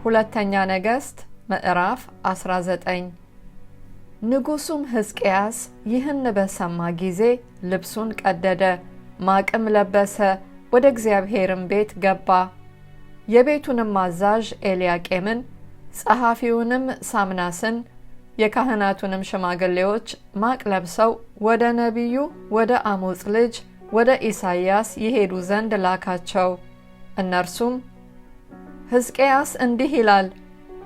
ሁለተኛ ነገሥት ምዕራፍ 19። ንጉሡም ሕዝቅያስ ይህን በሰማ ጊዜ ልብሱን ቀደደ፣ ማቅም ለበሰ፣ ወደ እግዚአብሔርም ቤት ገባ። የቤቱንም አዛዥ ኤልያቄምን፣ ጸሐፊውንም ሳምናስን፣ የካህናቱንም ሽማግሌዎች ማቅ ለብሰው ወደ ነቢዩ ወደ አሞጽ ልጅ ወደ ኢሳይያስ ይሄዱ ዘንድ ላካቸው። እነርሱም፣ ሕዝቅያስ እንዲህ ይላል፣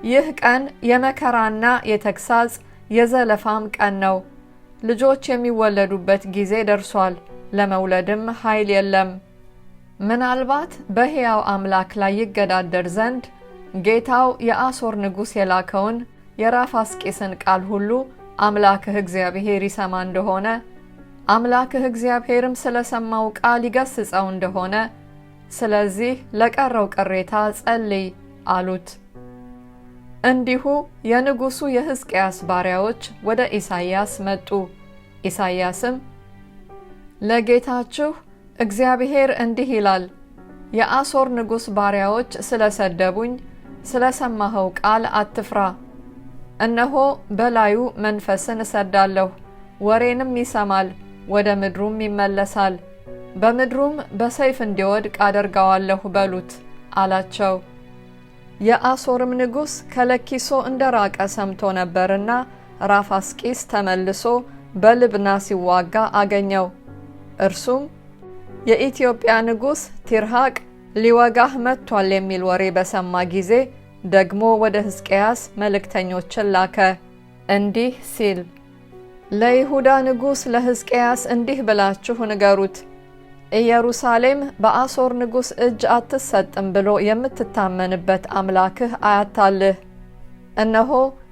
ይህ ቀን የመከራና የተግሣጽ የዘለፋም ቀን ነው። ልጆች የሚወለዱበት ጊዜ ደርሷል፣ ለመውለድም ኃይል የለም። ምናልባት በሕያው አምላክ ላይ ይገዳደር ዘንድ ጌታው የአሦር ንጉሥ የላከውን የራፋስቂስን ቃል ሁሉ አምላክህ እግዚአብሔር ይሰማ እንደሆነ፣ አምላክህ እግዚአብሔርም ስለ ሰማው ቃል ይገሥጸው እንደሆነ፣ ስለዚህ ለቀረው ቅሬታ ጸልይ አሉት። እንዲሁ የንጉሡ የሕዝቅያስ ባሪያዎች ወደ ኢሳይያስ መጡ። ኢሳይያስም፣ ለጌታችሁ እግዚአብሔር እንዲህ ይላል፣ የአሦር ንጉሥ ባሪያዎች ስለ ሰደቡኝ ስለ ሰማኸው ቃል አትፍራ። እነሆ በላዩ መንፈስን እሰዳለሁ፣ ወሬንም ይሰማል፣ ወደ ምድሩም ይመለሳል፣ በምድሩም በሰይፍ እንዲወድቅ አደርገዋለሁ በሉት አላቸው። የአሦርም ንጉሥ ከለኪሶ እንደ ራቀ ሰምቶ ነበርና ራፋስቂስ ተመልሶ በልብና ሲዋጋ አገኘው። እርሱም የኢትዮጵያ ንጉሥ ቲርሃቅ ሊወጋህ መጥቷል የሚል ወሬ በሰማ ጊዜ ደግሞ ወደ ሕዝቅያስ መልእክተኞችን ላከ፣ እንዲህ ሲል፣ ለይሁዳ ንጉሥ ለሕዝቅያስ እንዲህ ብላችሁ ንገሩት፣ ኢየሩሳሌም በአሦር ንጉሥ እጅ አትሰጥም ብሎ የምትታመንበት አምላክህ አያታልህ። እነሆ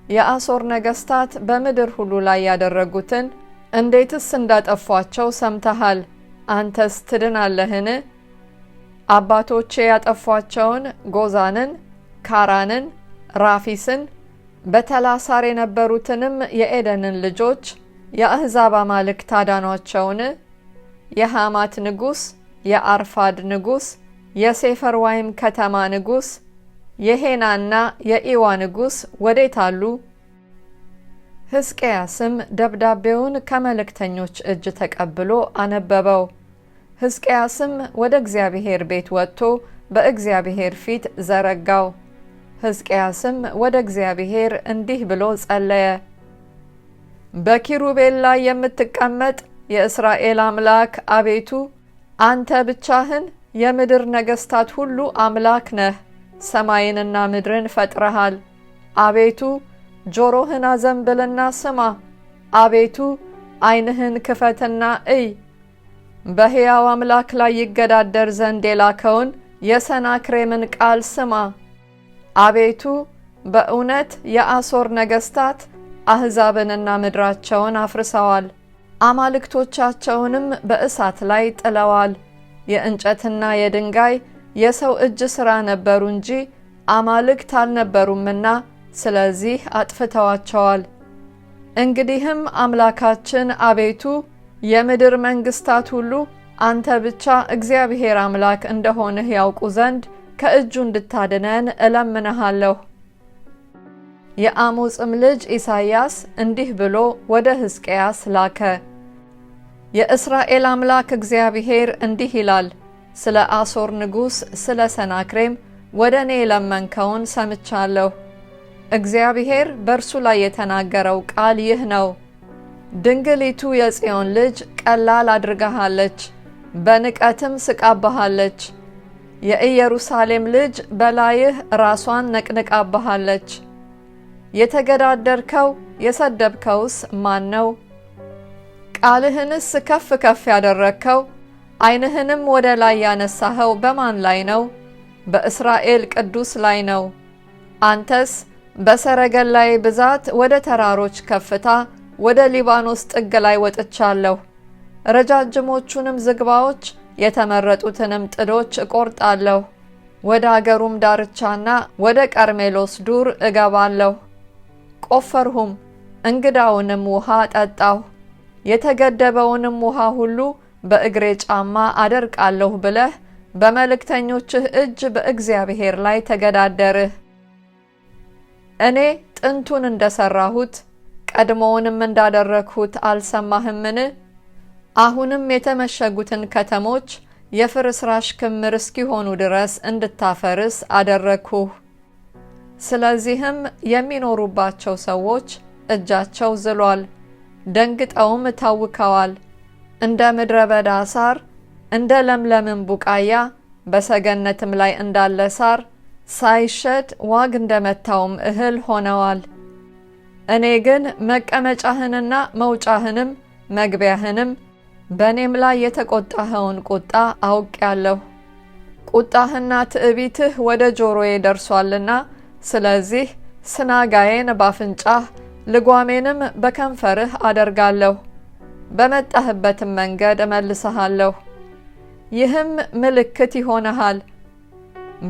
የአሦር ነገሥታት በምድር ሁሉ ላይ ያደረጉትን እንዴትስ እንዳጠፏቸው ሰምተሃል። አንተስ ትድናለህን? አባቶቼ ያጠፏቸውን ጎዛንን፣ ካራንን፣ ራፊስን፣ በተላሳር የነበሩትንም የኤደንን ልጆች የአሕዛብ አማልክት አዳኗቸውን? የሐማት ንጉሥ፣ የአርፋድ ንጉሥ፣ የሴፈርዋይም ከተማ ንጉሥ፣ የሄናና የኢዋ ንጉሥ ወዴት አሉ? ሕዝቅያስም ደብዳቤውን ከመልእክተኞች እጅ ተቀብሎ አነበበው። ሕዝቅያስም ወደ እግዚአብሔር ቤት ወጥቶ በእግዚአብሔር ፊት ዘረጋው። ሕዝቅያስም ወደ እግዚአብሔር እንዲህ ብሎ ጸለየ። በኪሩቤል ላይ የምትቀመጥ የእስራኤል አምላክ አቤቱ፣ አንተ ብቻህን የምድር ነገሥታት ሁሉ አምላክ ነህ። ሰማይንና ምድርን ፈጥረሃል። አቤቱ፣ ጆሮህን አዘንብልና ስማ። አቤቱ፣ ዓይንህን ክፈትና እይ። በሕያው አምላክ ላይ ይገዳደር ዘንድ የላከውን የሰናክሬምን ቃል ስማ። አቤቱ፣ በእውነት የአሦር ነገሥታት አሕዛብንና ምድራቸውን አፍርሰዋል፣ አማልክቶቻቸውንም በእሳት ላይ ጥለዋል። የእንጨትና የድንጋይ የሰው እጅ ሥራ ነበሩ እንጂ አማልክት አልነበሩምና ስለዚህ አጥፍተዋቸዋል። እንግዲህም አምላካችን አቤቱ፣ የምድር መንግሥታት ሁሉ አንተ ብቻ እግዚአብሔር አምላክ እንደሆንህ ያውቁ ዘንድ ከእጁ እንድታድነን እለምንሃለሁ። የአሞጽም ልጅ ኢሳይያስ እንዲህ ብሎ ወደ ሕዝቅያስ ላከ። የእስራኤል አምላክ እግዚአብሔር እንዲህ ይላል፣ ስለ አሦር ንጉሥ ስለ ሰናክሬም ወደ እኔ የለመንከውን ሰምቻለሁ። እግዚአብሔር በእርሱ ላይ የተናገረው ቃል ይህ ነው። ድንግሊቱ የጽዮን ልጅ ቀላል አድርጋሃለች፣ በንቀትም ስቃብሃለች። የኢየሩሳሌም ልጅ በላይህ ራሷን ነቅንቃብሃለች። የተገዳደርከው የሰደብከውስ ማን ነው? ቃልህንስ ከፍ ከፍ ያደረግከው፣ ዓይንህንም ወደ ላይ ያነሳኸው በማን ላይ ነው? በእስራኤል ቅዱስ ላይ ነው። አንተስ በሰረገላዬ ብዛት ወደ ተራሮች ከፍታ ወደ ሊባኖስ ጥግ ላይ ወጥቻለሁ። ረጃጅሞቹንም ዝግባዎች የተመረጡትንም ጥዶች እቆርጣለሁ። ወደ አገሩም ዳርቻና ወደ ቀርሜሎስ ዱር እገባለሁ። ቆፈርሁም፣ እንግዳውንም ውሃ ጠጣሁ። የተገደበውንም ውሃ ሁሉ በእግሬ ጫማ አደርቃለሁ ብለህ በመልእክተኞችህ እጅ በእግዚአብሔር ላይ ተገዳደርህ። እኔ ጥንቱን እንደ ሠራሁት ቀድሞውንም እንዳደረግሁት አልሰማህምን? አሁንም የተመሸጉትን ከተሞች የፍርስራሽ ክምር እስኪሆኑ ድረስ እንድታፈርስ አደረግሁህ። ስለዚህም የሚኖሩባቸው ሰዎች እጃቸው ዝሏል፣ ደንግጠውም ታውከዋል። እንደ ምድረ በዳ ሳር፣ እንደ ለምለምም ቡቃያ፣ በሰገነትም ላይ እንዳለ ሳር፣ ሳይሸድ ዋግ እንደመታውም እህል ሆነዋል። እኔ ግን መቀመጫህንና መውጫህንም መግቢያህንም በእኔም ላይ የተቆጣኸውን ቁጣ አውቄአለሁ። ቁጣህና ትዕቢትህ ወደ ጆሮዬ ደርሷልና፣ ስለዚህ ስናጋዬን ባፍንጫህ ልጓሜንም በከንፈርህ አደርጋለሁ፣ በመጣህበትም መንገድ እመልስሃለሁ። ይህም ምልክት ይሆንሃል።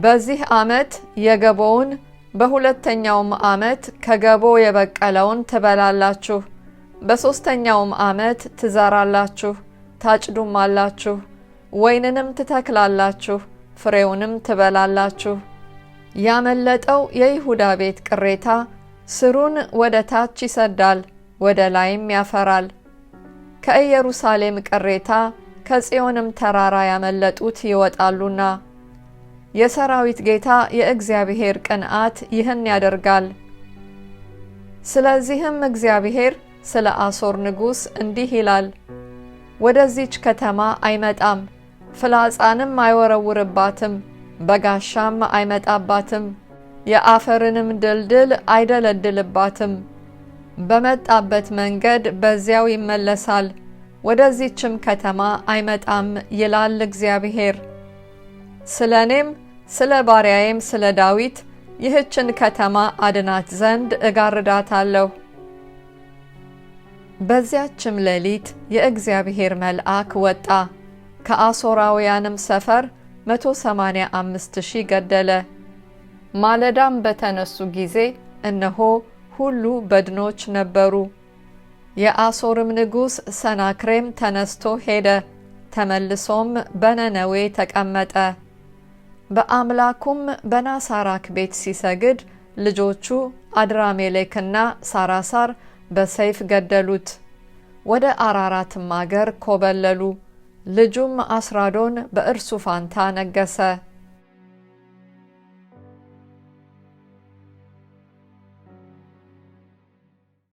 በዚህ ዓመት የገቦውን በሁለተኛውም ዓመት ከገቦ የበቀለውን ትበላላችሁ። በሦስተኛውም ዓመት ትዘራላችሁ ታጭዱማላችሁ፣ ወይንንም ትተክላላችሁ ፍሬውንም ትበላላችሁ። ያመለጠው የይሁዳ ቤት ቅሬታ ስሩን ወደ ታች ይሰዳል፣ ወደ ላይም ያፈራል። ከኢየሩሳሌም ቅሬታ ከጽዮንም ተራራ ያመለጡት ይወጣሉና። የሰራዊት ጌታ የእግዚአብሔር ቅንዓት ይህን ያደርጋል። ስለዚህም እግዚአብሔር ስለ አሦር ንጉሥ እንዲህ ይላል፣ ወደዚች ከተማ አይመጣም፣ ፍላጻንም አይወረውርባትም፣ በጋሻም አይመጣባትም፣ የአፈርንም ድልድል አይደለድልባትም። በመጣበት መንገድ በዚያው ይመለሳል፣ ወደዚችም ከተማ አይመጣም ይላል እግዚአብሔር። ስለ እኔም ስለ ባሪያዬም ስለ ዳዊት ይህችን ከተማ አድናት ዘንድ እጋርዳታለሁ። በዚያችም ሌሊት የእግዚአብሔር መልአክ ወጣ፣ ከአሦራውያንም ሰፈር 185,000 ገደለ። ማለዳም በተነሱ ጊዜ እነሆ ሁሉ በድኖች ነበሩ። የአሦርም ንጉሥ ሰናክሬም ተነስቶ ሄደ፣ ተመልሶም በነነዌ ተቀመጠ። በአምላኩም በናሳራክ ቤት ሲሰግድ ልጆቹ አድራሜሌክና ሳራሳር በሰይፍ ገደሉት። ወደ አራራትም አገር ኮበለሉ። ልጁም አስራዶን በእርሱ ፋንታ ነገሰ።